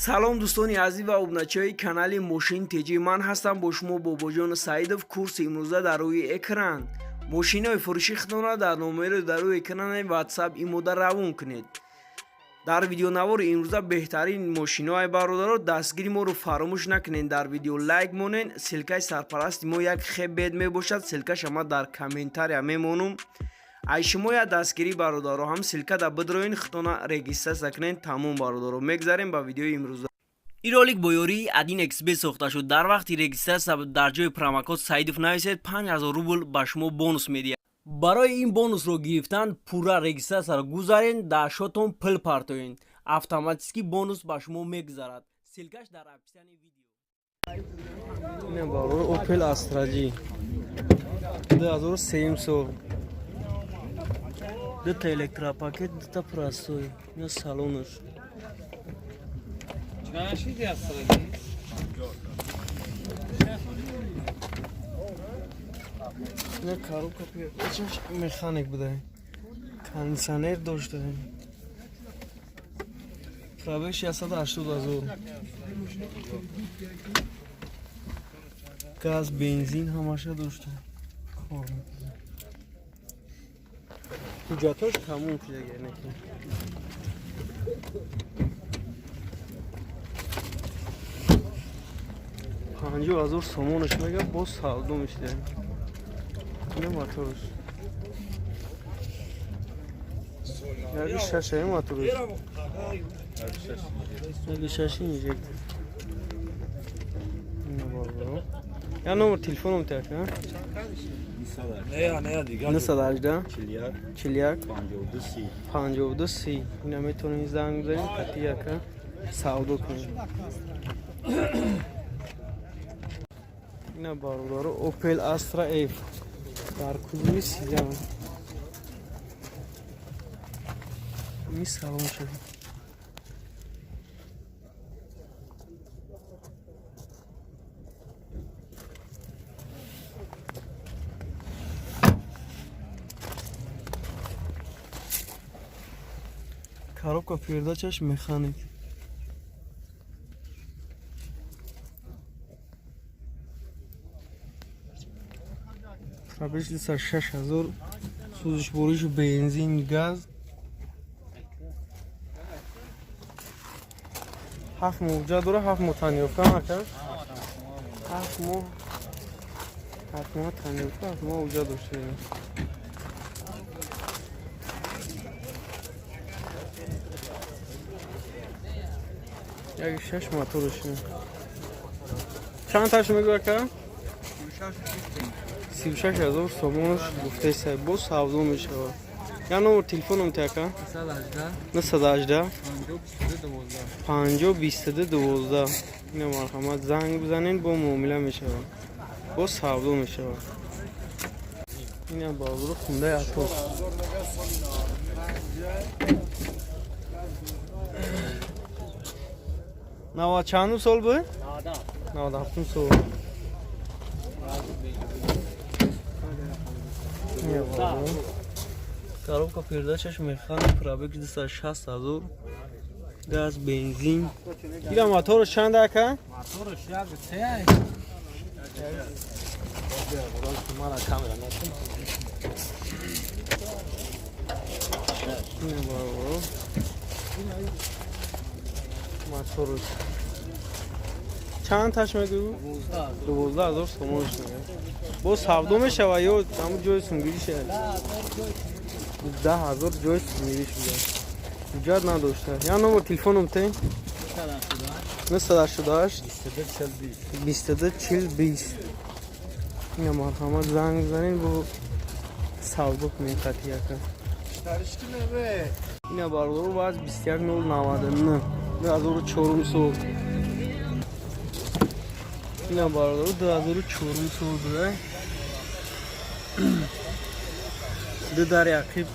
Салом, дӯстони азиз ва обуначиҳои канали Мошин ТЖ. Ман ҳастам бо шумо Бобоҷон Саидов. Курси имрӯза дар рӯи экран. Мошинои фурӯши худонро дар номеро дар рӯи экрани Ватсап имода равон кунед. Дар видеонавори имрӯза беҳтарин мошинои, бародаро, дастгири моро фаромӯш накунед. Дар видео лайк монен. Ссылкаи сарпарасти мо як хебет мебошад. Ссылкаша ма дар комментария мемонум. Ай шумо я дастгирӣ, бародаро, ҳам ссылкада бидроин, худтона регистрация кунед. Тамом, бародаро, мегзарем ба видеои имрӯза. Ин ролик бо ёрии 1xBet сохта шуд. Дар вақти регистрация дар ҷои промокод Саидов нависед, 5000 рубл ба шумо бонус медиҳад. Барои ин бонусро гирифтан пурра регистрацияро гузарен, дар шотон пул партоен, автоматически бонус ба шумо мегузарад. Ссылкаш дар описании видео. Ина, барои Opel Astra J 2003 сол, дута электропакет, дута простой. Ина салонаш. Чӣ Astra? Ина коробка передачаш механик буда, кондиционер дошта, пробег 180 ҳазор, газ, бензин ҳамаша дошта, кор мекунад. Ҳуҷҷатош тамом шуда. Неки 50 000 сомонаш мега, боз савдо мешуда. Ина моторш яки шашаи, моторш яки шаши инжектор. Ина, бародаро, я номер телефоном така. Не, не, дигар. 918 41 41 52 30. 52 30. Ина метавонед занг бизанед, қати яка савдо кунед. Ина, бародаро, Opel Astra F дар кузови седан. Ми салон шуд. Коробка передачаш механик, пробег 6 000, сӯзишворишу бензин, газ. 7 моҳ ҳуҷҷат дора, 7 моҳ тонировка ака, 7 моҳ, 7 моҳ тонировка, 7 моҳ ҳуҷҷат дошта. Як шаш моторш. Чанд таш мегӯ, ака? 36 000 сомонаш гуфтеса, боз савдо мешавад. Я номер телефоном те, ака? 918 50 22 12. Ина марҳамат, занг бизанед, бо муомила мешавад, боз савдо мешавад. Ина, бародаро, Хундаи Атос навад чандум сол буд? 97-ум сол. Ина, бародаро, коробка передачаш механик, пробег 260 000, газ, бензин. Ира моторш чанд, ака? Моторш як се. Мана камера накун. Ина, бародаро, моторш чанд таш мегӯ? 12 000 сомонш мега, боз савдо мешава ё ҳамун ҷои сумгирӣ шавад? 10 000 ҷои сумгирӣ шуда, ҳуҷҷат надошта. Я номер телефоном те? 988 22 40. 22 40 20. Ина марҳамат, занг бизанед, бо савдо кунед қати яка. Ина, бародаро, ВАЗ 21 099, 2004 сол. Ина, бародаро, 2004 сол буда, ду дари ақиб,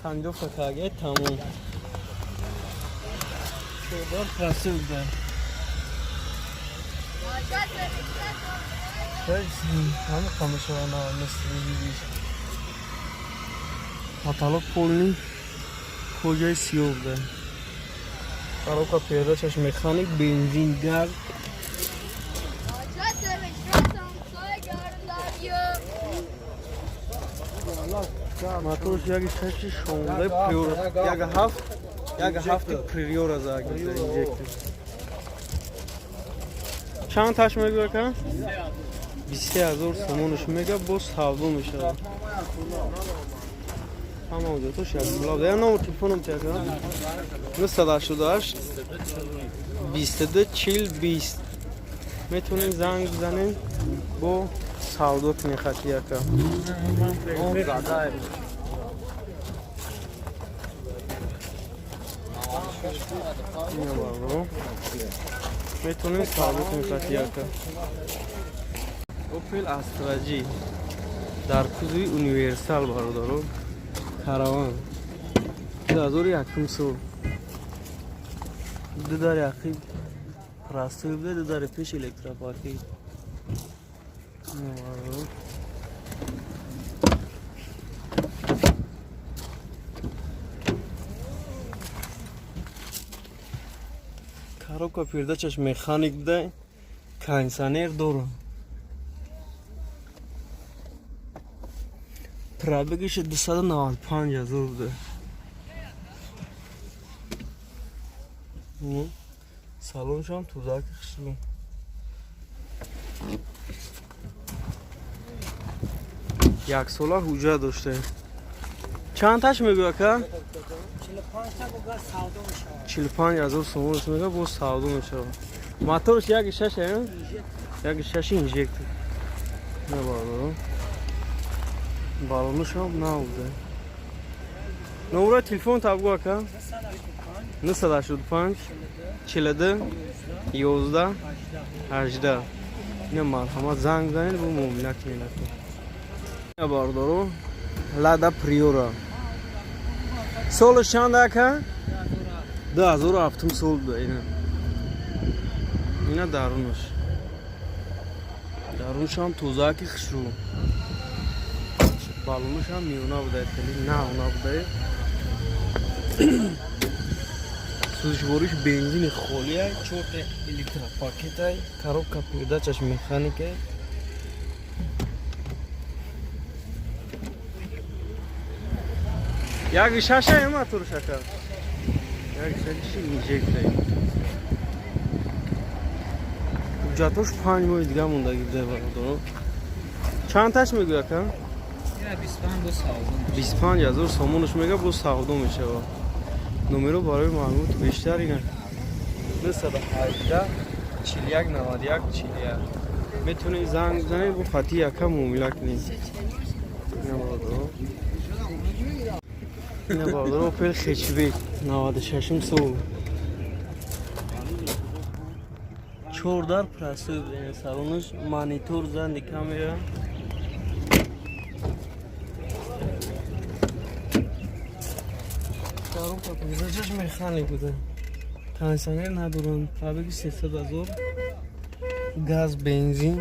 тонировка карда, тамом, чордар простой буда. Ҳама қамишавана мисли. Потолок полный кожаи сиёҳ буда. Коробка передачаш механик, бензин, газ. Моторш яки шаши шонздаҳ Приора, як ҳафт, як ҳафти Приора заг инжектор. Чанд таш мегӯя ка? 23 000 сомонаш мега, боз савдо мешавад. Ҳама ҳуҷҷатош яксола буда. Я номер телефоном тяка? 988 22 40 20. Метавонем занг бизанем, бо савдо кунем хати яка. Ина баро. Метавонем савдо кунем хати яка. Opel Astra J дар кузови универсал, бародаро, Караван, 2001 сол, ду дари ақиб простой буда, ду дари пеш электропакет. Ина бародаро. Коробка передачаш механик буда, кондиционер дорам. Пробегиш 295 ҳазор буда. Салоншам тозаки хушрӯ. Яксола ҳуҷҷат дошта. Чанд таш мегӯя ка? 45 ҳазор сомонаш мега, боз савдо мешавад. Моторш яки шаш, яки шаши инжектор. На бародарон. Балонушам набуда. Номера телефон табгу ака? 985 42 11 18. Ина марҳамат, занг занед, бо муомила кунед ака. Ина бародаро, Лада Приора. Солаш чанд ака? 2007 сол буда ина. Ина дарунаш. Дарунашам тозаки хушрӯ. Балонушам миёна буда, хеле нав набуда. Сӯзишвориш бензини холия, чорта электропакетай, коробка передачаш механика. Як шаша мотор шака. Як шаши инжектор. Ҳуҷҷатош 5 моҳи дига мондагӣ буда, бародаро. Чанд таш мегӯя ка? 25 ҳазор сомонаш мега, боз савдо мешавад. Номеро барои маълумоти бештар ина: 918 41 91 41. Метавонед занг бизанед, бо хати яка муомила кунед. Ина бародаро. Ина бародаро, Опел хэтчбек, 96 сол. Чордар простой буда салонаш, монитор, задний камера. Коробка передачаш механик буда. Кондиционер надорам. Пробеги 300 ҳазор. Газ, бензин.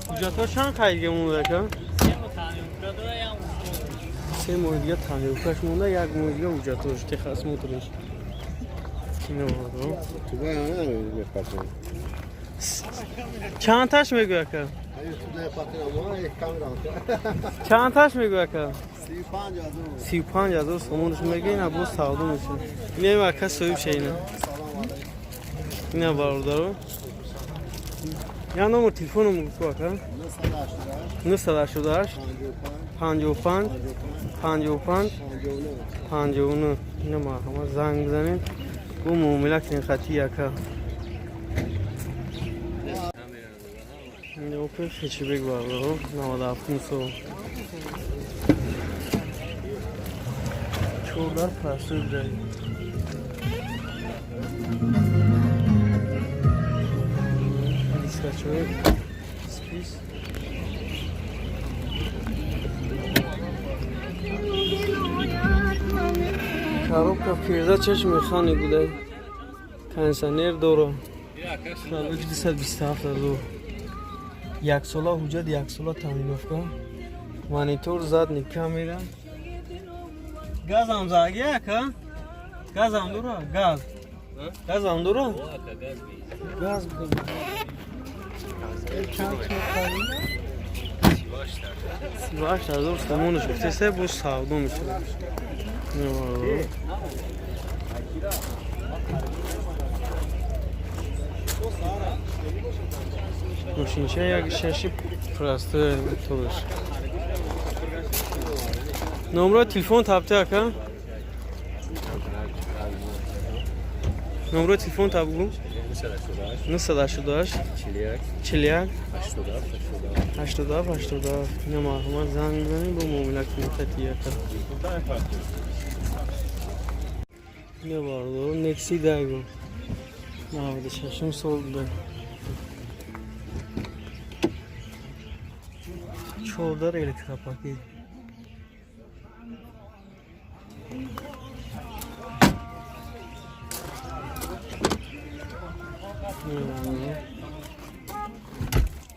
Ҳуҷҷатҳо чанд қайдга монда ака? 3 моҳи дига тонировкаш монда, як моҳи дига ҳуҷҷатҳош, техосмотрш. Ино бародаро. Чанд таш мегӯя ака? Чанд таш мегӯя ака? 35 000 сомонаш мега, ина боз савдо мешавад. Инем ака соҳиб ша ина. Ина бародаро. Я номер телефоном гуфту ака? 988 55 55 59. Ина марҳамат, занг бизанед, бо муомила кунед хати яка. Ина Опел хэтчбек, бародаро, 97 сол. Чордар простой буда. Дискачои спис. Коробка передачаш механик буда. Кондиционер дора. Пробег 227 ҳазор. Яксола ҳуҷҷат, яксола тонировка. Монитор, задний камера. Газам заги ака? Газам дура, газ. Газам дура? Газ. 38 000 сомонаш гуфтеса, боз савдо мешавад. Мошинча як шаши простой моторш. Номро телефон табте ака? Номро телефон табгу? 988 41 87 87. Не, марҳамат, занг бизанед, бо муомила кунед кати ака. Не, бардор, Некси дайгу. 96 сол буда. 14 электропакет.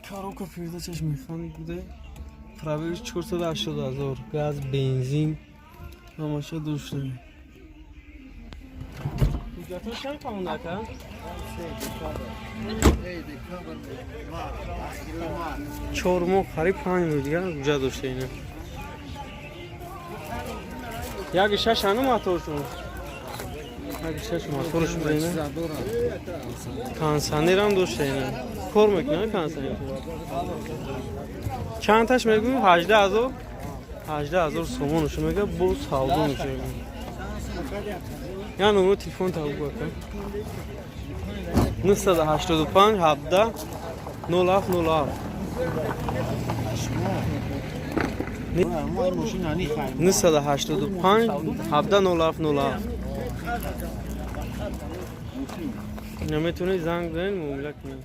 Коробка передачаш механик буде. Пробегш 480 000. Газ, бензин ҳамаша дошта. Ҳуҷҷатҳо чанд қамон ака? 4 моҳ, қариб 5 моҳ дигар ҳуҷҷат дошта ина. Яки шаш ҳану моторшон. Яки шаш моторш буда ина. Кондиционерам дошта ина. Кор мекунад кондиционер. Чандташ мегӯ? 18 000? 18 000 сомонаш мега, боз савдо мешавад. Я номер телефон табгу ака. 985 17 07 07. 985 17 07 07. Наметавонед занг бизанед, муомила кунед.